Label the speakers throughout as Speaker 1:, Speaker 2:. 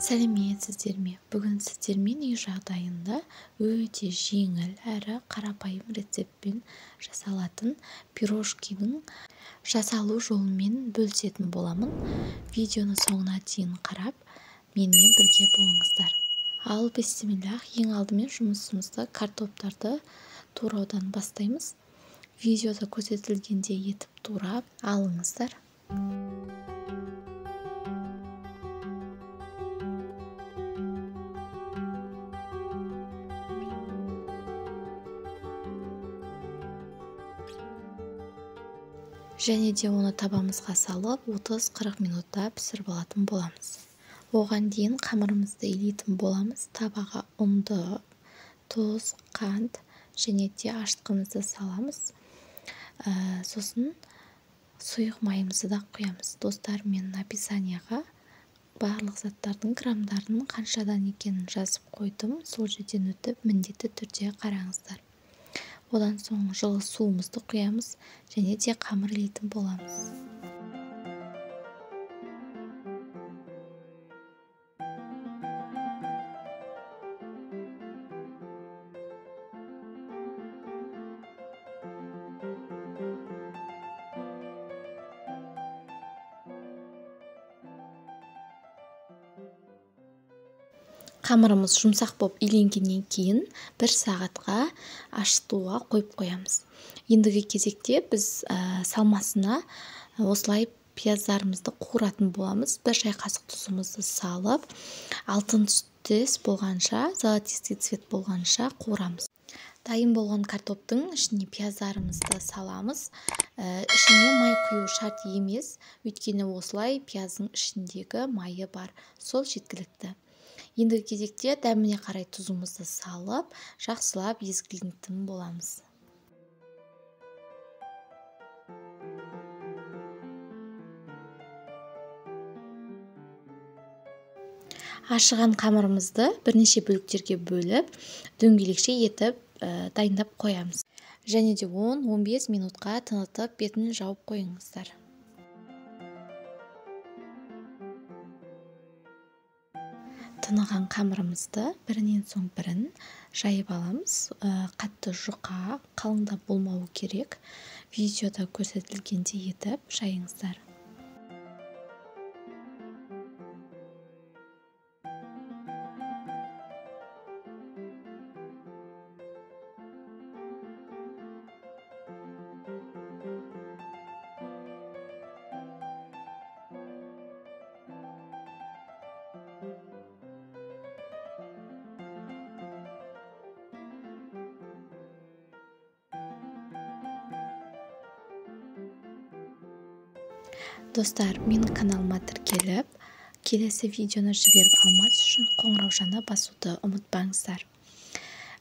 Speaker 1: Сәлеметсіздер ме? Бүгін сіздермен үй жағдайында өте жеңіл әрі қарапайым рецептпен жасалатын пирожкидің жасалу жолымен бөлісетін боламын. Видеоны соңына дейін қарап, менімен бірге болыңыздар. Ал бисмиллах, ең алдымен жұмысымызды картоптарды тураудан бастаймыз. Видеода көрсетілгендей етіп турап алыңыздар. Және де оны табамызға салып 30-40 минутта пісіріп алатын боламыз. Оған дейін қамырымызды илейтін боламыз. Табаға ұнды, тұз, қант және де ашытқымызды саламыз. Сосын сұйық майымызды да құямыз. Достар, мен описанияға барлық заттардың грамдарын қаншадан екенін жазып қойдым. Сол жерден өтіп міндетті түрде қараңыздар. Одан соң жылы суымызды құямыз және де қамыр илейтін боламыз. Қамырымыз жұмсақ болып иленгеннен кейін 1 сағатқа ашытуға қойып қоямыз. Ендігі кезекте біз салмасына осылай пияздарымызды қуыратын боламыз. 1 шай қасық тұзымызды салып, алтын түстес болғанша, золотистый цвет болғанша қуырамыз. Дайын болған картоптың ішіне пияздарымызды саламыз. Ішіне май құю шарт емес, өйткені осылай пияздың ішіндегі майы бар, сол жеткілікті. Ендігі кезекте дәміне қарай тұзымызды салып, жақсылап езгілейтін боламыз. Ашыған қамырымызды бірнеше бөліктерге бөліп, дөңгелекше етіп дайындап қоямыз. Және де 10-15 минутқа тынытып бетін жауып қойыңыздар. Тынаған қамырымызды бірінен соң бірін жайып аламыз. Қатты жұқа, қалыңдап болмауы керек. Видеода көрсетілгендей етіп жайыңыздар. Достар, менің каналыма тіркеліп, келесі видеоны жіберіп алмас үшін қоңыраушаны басуды ұмытпаңыздар.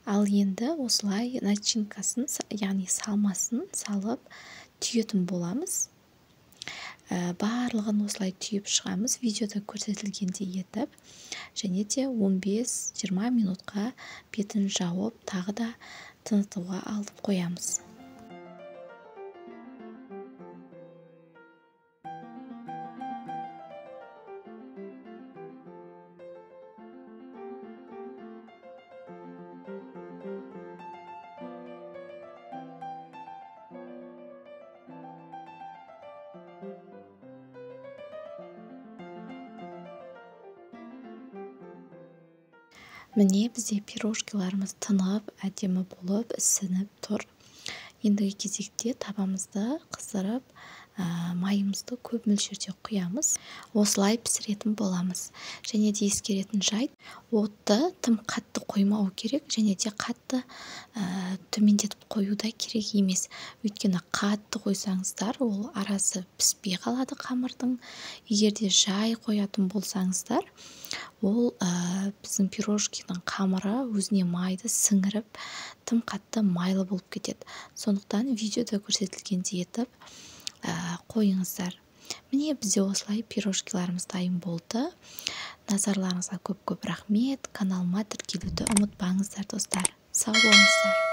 Speaker 1: Ал енді осылай начинкасын, яғни салмасын салып түйетін боламыз. Барлығын осылай түйіп шығамыз, видеода көрсетілгендей етіп, және де 15-20 минутқа бетін жауып, тағы да тынытуға алып қоямыз. Міне бізде пирожкиларымыз тынып, әдемі болып, ісініп тұр. Ендігі кезекте табамызды қыздырып, майымызды көп мөлшерде құямыз. Осылай пісіретін боламыз. Және де ескеретін жайт, отты тым қатты қоймау керек, және де қатты төмендетіп қою да керек емес. Өйткені қатты қойсаңыздар, ол арасы піспей қалады қамырдың. Егер де жай қоятын болсаңыздар, ол біздің пирожкидің қамыры өзіне майды сіңіріп, тым қатты майлы болып кетеді. Сондықтан видеода көрсетілгендей етіп қойыңыздар. Міне бізде осылай пирожкиларымыз дайын болды. Назарларыңызға көп-көп рахмет. Каналыма тіркелуді ұмытпаңыздар, достар. Сау болыңыздар.